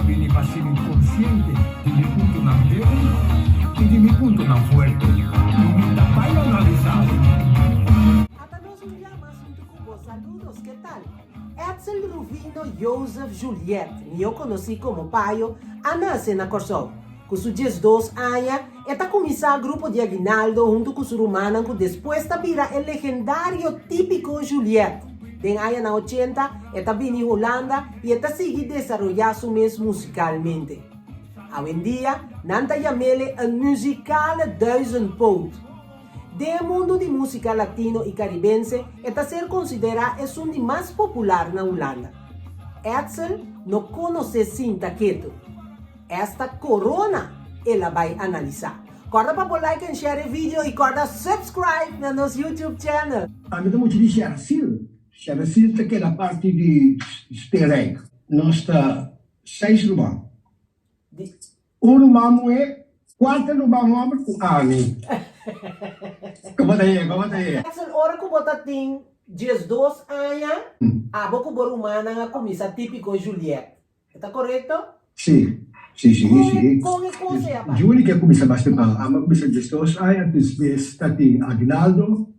bini pa hasi mi konsiente di mi puntonan débil i di mi puntonan fuerte, i mi ta bai analisá e. Ata nos un dia mas huntu ku bo. Saludos, ke tal? Edsel Ruvino Jozef Juliet, mihó konosí komo Payo, a nase na Kòrsou. Ku su 12 aña, e ta kuminsá grupo di Aguinaldo huntu ku su rumannan ku despues ta bira e legendario Típiko Juliet. Den añanan 80, e ta bini Hulanda i e ta sigui desaroyá su mes musikalmente. Awendia, nan ta yam'ele een muzikale duizendpoot. Den e mundu di músika latino i karibense e ta ser konsiderá esun di mas popular na Hulanda. Edsel no konosé sinta ketu. Esta corona el a bai analisá. Kòrda pa bo like en share e video i kòrda subscribe na nos YouTube channel. Ami ta mucha di Shersil. Shersil ta keda parti di Steenrijk. Nos ta seis ruman. Un ruman muhé, kuater ruman hòmber ku ami. Komo ta yega? Komo ta yega? Edsel, ora ku bo ta tin 12 aña, abo ku bo rumannan a kuminsá Típiko Juliet. E ta korekto? Sí, sí, sí, sí. Kon e kos ei a bai? Juli ke kuminsá mas tempran. Ami a kuminsá 12 aña, despues ta tin Aguinaldo.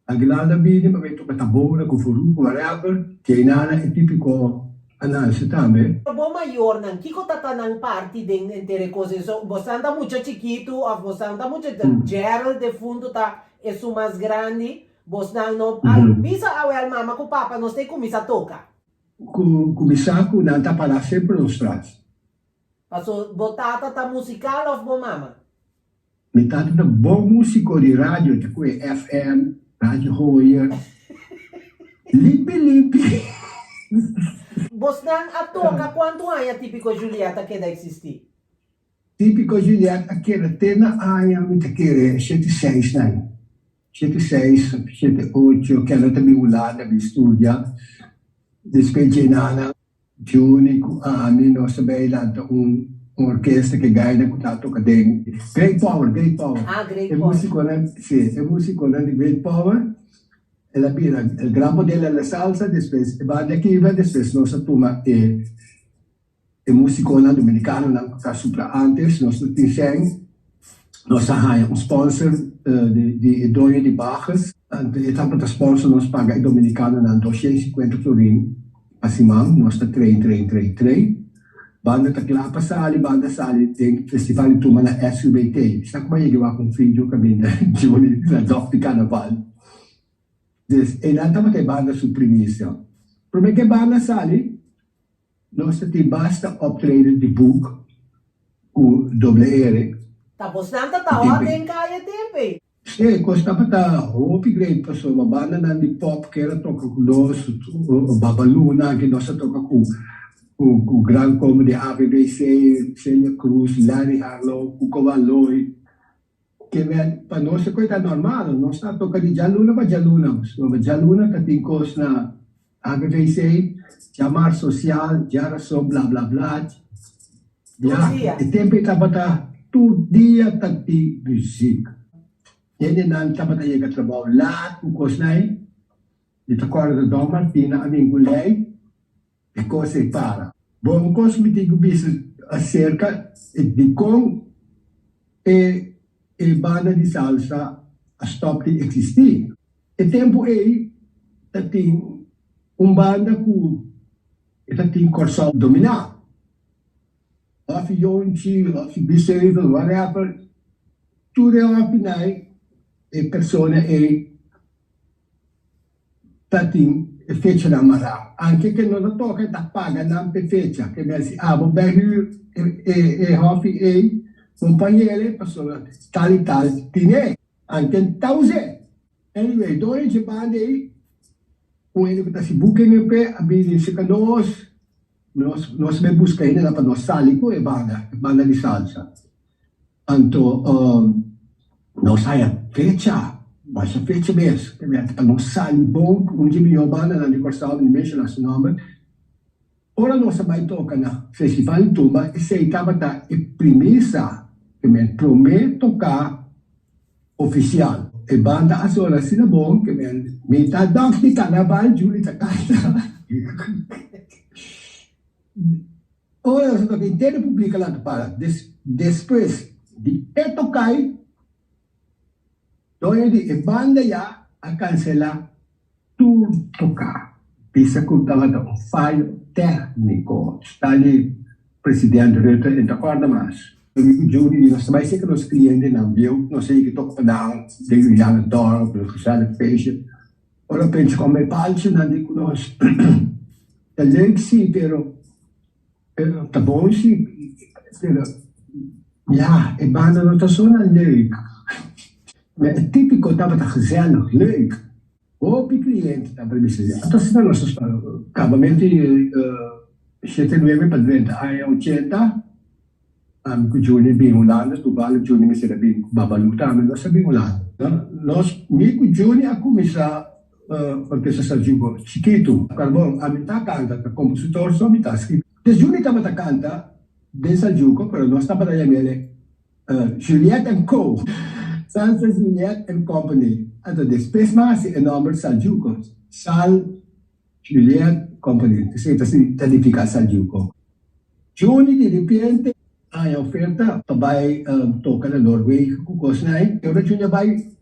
Aguinaldo a bini pa mi toka tambora ku furuku, whatever. Djeinana e típiko a nanse tambe. Bo mayornan, kiko ta ta nan parti den henter e kos ei? So, bosan ta mucha chikitu òf bosan ta mucha Gerald defuntu ta esun mas grandi, bosnan no a bisa awel mama ku papa nos ta e kuminsá toka. Ku kuminsá ku nan ta pará semper nos tras. Paso bo tata ta musikal òf bo mama? Mi tata ta bon músiko di radio, ta ku e FM, Radio Hoyer. Limpi limpi. Bosnan a toka kuantu aña Típiko Juliet a keda eksistí? Típiko Juliet a keda te na aña mi ta kere shete seis nan. Shete seis, shete ocho, keda ta bin Hulanda bin studia. Despues dje nana Juni ku ami nos ta bay lanta un orkesta ke gaina ku ta toka den Great Power, Great Power. Ah, Great E Power. musikonan, si, e musikonan di Great Power el a bira el gran poder de la salsa, despues e banda akiba, despues nos a tuma e e musikonan dominikanonan ku ta supla antes, nos no tin sèn, nos a haña un sponsor di di e doño di Bajes, anto e tabata sponsor nos paga e dominikanonan 250 florin pa siman, nos ta train, train, train, train, banda ta kla pa sali, banda sali den festival di tumba na SUBT, sa kuma yega wak un video kaminda Juni na dòk di karnaval, dus einan tabata e banda su primisia, prome ke banda sali. Nos ta tin basta optreden di boek ku doble ere. Ta bosnan ta tawa den kaya tempe. Sí, kos tabata hopi great pasobra bandanan di pop ker a toka ku nos, Babaluna ke nos a toka ku ku Gran Combo di AVBC, Celia Cruz, Larry Harlow, Cuco Valoy. Ke men pa nos e koe ta normal, nos ta toka di djaluna pa djaluna, pasobra djaluna ta tin kos na ABVC, djamar sosial, djarason bla bla bla. Tur dia. E tempu ei tabata tur dia ta tin muzik. Hendenan tabata yega trabou lat ku kosnan ei. Mi ta kòrda Don Martina a bin ku lei. E kos ei para. Bon kos mi tin ku bisa aserka e dikon e e banda di salsa a stòp di eksistí. E tempu ei ta tin un banda ku e ta tin Kòrsou dominá. Òf Yonchi, òf Bisevel, whatever, tur e òfinan ei e persona ei ta tin e fechanan mará. Anke ke no ta toka e ta paga nan p'e fecha. Ke men si abo bai hür e hòfi ei, kompañer'e pasobra tal i tal tin'e. Anke N ta us'e. Anyway, doño dje banda ei, un hende ku ta hasi booking p'e a bini serka nos, nos nos bai buska hendenan pa nos sali ku e banda, e banda di salsa. Anto nos haya fecha, masha fecha mes, pa nos sali bon ku un di mihó bandanan di Kòrsou, mi menshoná su nòmber. Ora nos a bai toka na Festival di Tumba, esei tabata e primisa, ke men promé toká ofisial. E banda a sona asina bon ke men mi ta dòk di karnaval, Julie ta kanta. Ora nos a toka henter e publico a lanta para. Despues di e tokai, doño di e banda ya a cancela tur toka. Bisa cu tabata un fayo tecnico. Stanley President Rutte e ta corda mas. Mi cu Judy di nos ta bay seca nos clientenan bieu, nos a yega toca pa nan den Julianadorp, nos gezellig feestje. Ora pensa con bay palchi nan di cu nos ta leuk si pero ta bon si pero ya e banda no ta sona leuk. Ma e tipico tabata gezellig, leuk. Hopi cliente tabata bisa ya. Anto asina nos a sta cabamento di shete nuebe pa drenta aña ochenta ami cu Juni bin Hulanda, toevallig Juni mester a bin cu Babalu tambe nos a bin Hulanda. Nos, mi cu Juni a cuminsa Orkesta Saljuco chikitu. Carbon, ami ta canta, ta compositor so mi ta scribi. Des Juni tabata canta den Saljuco pero nos tabata yam'el Juliet and Co. Salsa Juliet and Company. Anto despues mas e nomber Saljuco, Sal Juliet Company. Esei ta ta nifica Saljuco. Juni di repente a haña oferta pa bai toca na Noorwegen cu cosnan ei. Ora Juni a bai,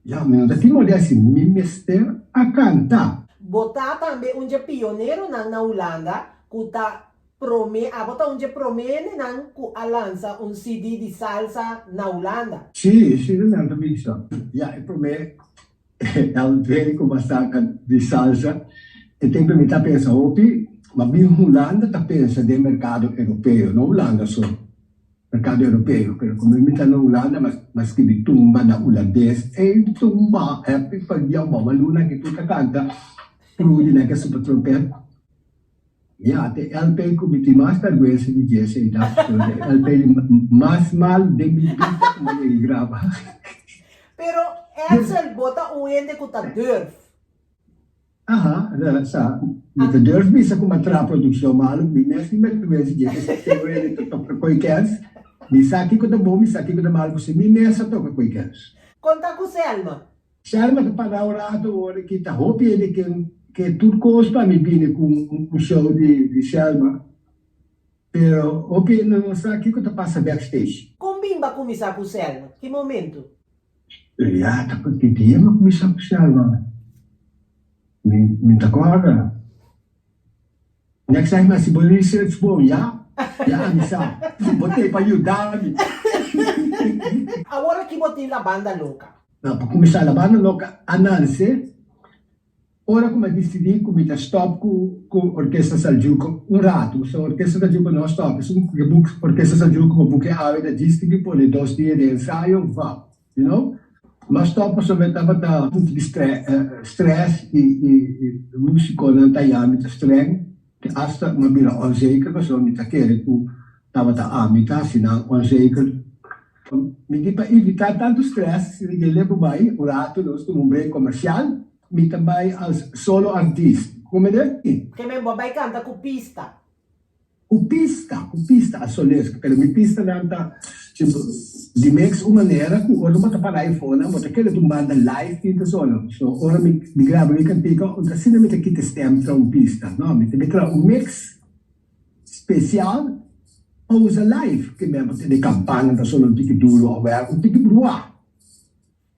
ya mi no ta tin modi haci, mi mester a canta. Bo ta tambe un dje pioneronan na Hulanda cu ta Prome, abo ta un dje promenenan ku a lansa un CD di salsa na Hulanda. Sí, sí nan ta bisa. Ya e prome LP ku a saka di salsa, e tempu mi ta pensa hopi, ma bin Hulanda ta pensa den merkado europeo, no Hulanda so, merkado europeo, pero komo mi ta na Hulanda mi a skibi tumba na hulandes, ey tumba happy pa dia mama luna ki tur ta kanta, Rudy nan ke super trompet. Ya, te LP ku mi tin mas bèrgwensa di dje esei ta pasobra e LP di mas mal den mi bida ku mi a yega graba. Pero Edsel, bo ta un hende ku ta durf. Aha, sa, mi ta durf bisa ku mi a traha produkshon malu, mi mes tin bèrgwensa di dje, pasobra te un hende ta toka koe kèns, mi sa kiko ta bon, mi sa kiko ta malu, pasobra mi mes a toka koe kèns. Konta ku Selma. Selma ta para un rato ora ki ta hopi hende ken ke tur kos pa mi bini ku un show di Selma, pero hopi hende no sa kiko ta pasa backstage. Kon bin ba kuminsá ku Selma? Ki momentu? Ya ta ki dia mi a kuminsá ku Selma? Mi ta kòrda. Next time hasi bo research bon ya, ya ami sa bo t'ei pa yuda mi. Awor aki bo tin La Banda Loca. No, pa kuminsá La Banda Loca a nanse ora ku mi a disidí ku mi ta stòp ku ku Orkesta Saljuco un ratu. So Orkesta Saljuco no a stòp, esun ku ke buk Orkesta Saljuco pa buki awe ta djis tin ki pone dos dia di ensayo vap. You know? Mas tòg pasobra e tabata punto di stress i e musiconan ta ya mi ta streng te asta mi a bira onzeker pasobra mi ta kere ku tabata ami ta hasi nan onzeker. Mi di pa evitá tantu stress si mi ke lebo bai un ratu nos tuma un break komersial mi ta bai als solo artist. Komende? Ke men bo a bai kanta ku pista. Ku pista, ku pista a soles, pero mi pistanan ta di mix un manera ku ora bo ta para e fonan bo ta kere ta un banda live tin ta sona. So ora mi mi graba mi kantika un ta asina mi ta kita stem tra un pista, no, mi ta mi traha un mix spesial pa usa live, ke men bo tene kampana ta sona un tiki duro awer un tiki bruá.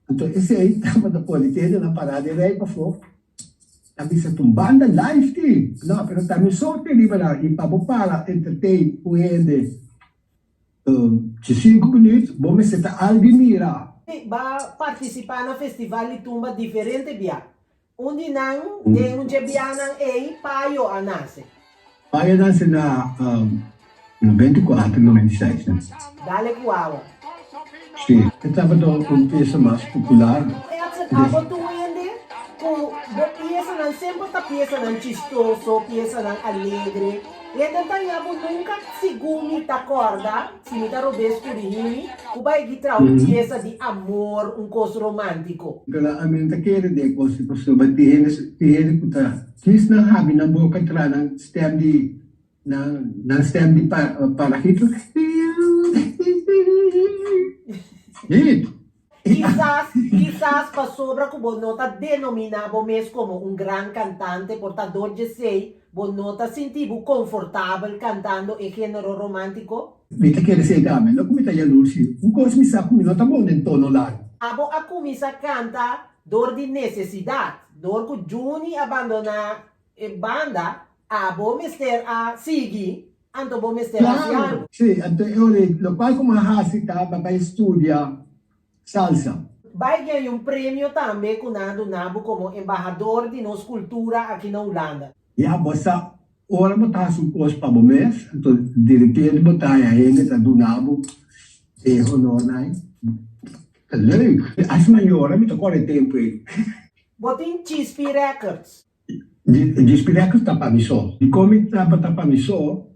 Anto esei tabata pone kende na pará den rei pafó, ta bisa ta un banda live tin. No, pero ta mi sorte riba nan i pa bo para entertain un hende diesinku minuut bo mester ta algu mira. Ba partisipá na festival di tumba diferente bia. Un di nan, den un dje bianan ei, Payo a nase. Payo a nase na 94, 96, ne? Dale ku awa. Si, e tabata un piesa mas popular. Edson, abo tur hende ku bo piesanan semper ta piesanan chistoso, piesanan alegre. Hende ta haña bo nunka, segun mi ta kòrda, si mi ta robes kurihí mi, ku bai gi traha un piesa di amor, un kos romántiko. Pero ami no ta kere den kos di pasobra tin hende tin hende ku ta kis nan habi nan boka traha nan stèm di nan nan stèm di parahito. Kisas, kisas pasobra ku bo no ta denominá bo mes komo un gran kantante, por ta dor djesei. Bo no ta sinti bo konfortabel kantando e género romántiko? Mi ta kere esei tambe, no ku mi ta yalurs si. Un kos mi sa ku mi no ta bon den tono largu. Abo a kuminsá kanta dor di nesesidat, dor ku Juni a bandoná e banda, abo mester a sigui, anto bo mester hasi Claro! algu. Sí, anto e ora ei lokual ku mi a hasi ta pa bai studia salsa. Bai gaña un premio tambe ku nan a duna bo komo embahador di nos kultura aki na Hulanda. Ya bo sa, ora bo ta hasi un kos pa bo mes, anto direpente bo ta haña hende ta duna bo e honornan ei. Ta leuk! As mayor mi ta kore tempu ei. Bo tin Chispi Records. Chispi Records ta pa mi so. Dikon mi tabata pa mi so?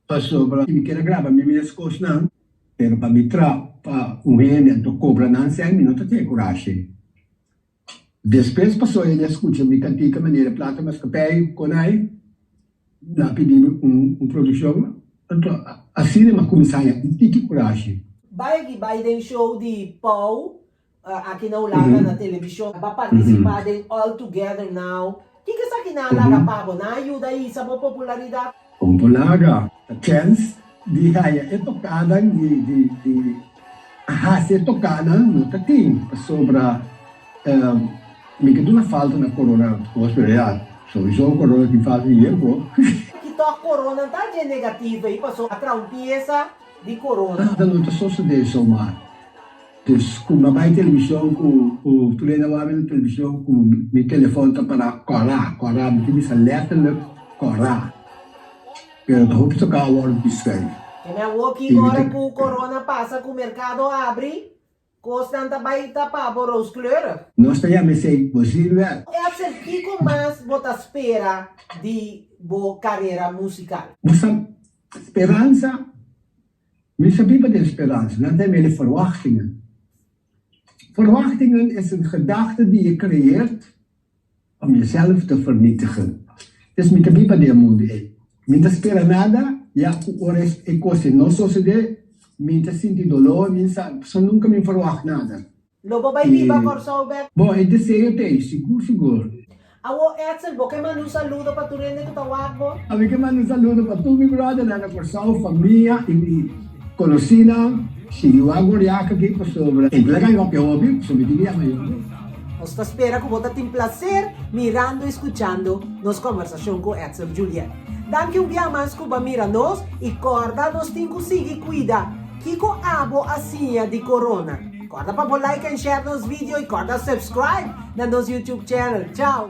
Pasobra mi kier a graba mi mes kosnan, pero pa mi tra pa un hende anto kobra nan sèn mi no ta tin e kurashi. Despues paso el a skucha mi kantika manera Plata Maskapei Konai, nan a pidi mi un produkshon, anto asina mi a kuminsá haña un tiki kurashi. Bai aki bai den show di Pau aki na Hulanda na televishon, bo a partisipá den All Together Now. Kiko esaki nan a laga pa bo? Nan a yuda hisa bo popularidat? Kon por laga ta chèns di haya e tokadan di di di hasi e tokanan no ta tin pasobra mi ke duna falta na corona kos pero ya souiso corona tin falta di yempo. Ki tòg corona ta dje negativo ei paso a traha un piesa di corona. Nada no ta sosode zomaar. Dus ku mi a bai televishon ku ku tur hende a wak mi na televishon ku mi telefòn ta para kòrá kòrá mi tin bisa lèterlik kòrá pero ta hopi toká awor di schuif. Keme awoki I mi ora ta ku corona pasa ku merkado abri kosnan ta bai ta pa bo rooskleurig. Nos ta yama esei bo silhouette. Edsel kiko mas bo ta spera di bo karera musikal? Bo sa speransa Mi sa biba den speransa, nan ta yam'é verwachtingen. Verwachtingen is een gedachte die je creëert om jezelf te vernietigen. Dus mi ta biba den e mundu ei. Mi ta spera nada, ya ku ora e kos ei no sosodé, mi ta sinti doló, mi sa, pasobra nunka mi verwacht nada. Lo bo bai biba Kòrsou bèk? Bon, e deseo ta ei, sigur sigur. Awo Edsel, bo ke manda un saludo pa tur hende ku ta wak bo? Ami ke manda un saludo pa tur mi bròdernan na Kòrsou, famia i mi konosínan. Sigui wak Goriaka aki pasobra e ta kai papia hopi, pasobra mi tin di yama yobe. Nos ta spera ku bo ta tin plaser mirando i skuchando nos kòmbersashon ku Edsel Juliet. Danki un bia mas ku bo a mira nos i kòrda nos tin ku sigui kuida. Kiko abo a siña di corona? Corda pa bo like and share nos video y corda subscribe na nos YouTube channel. Chao!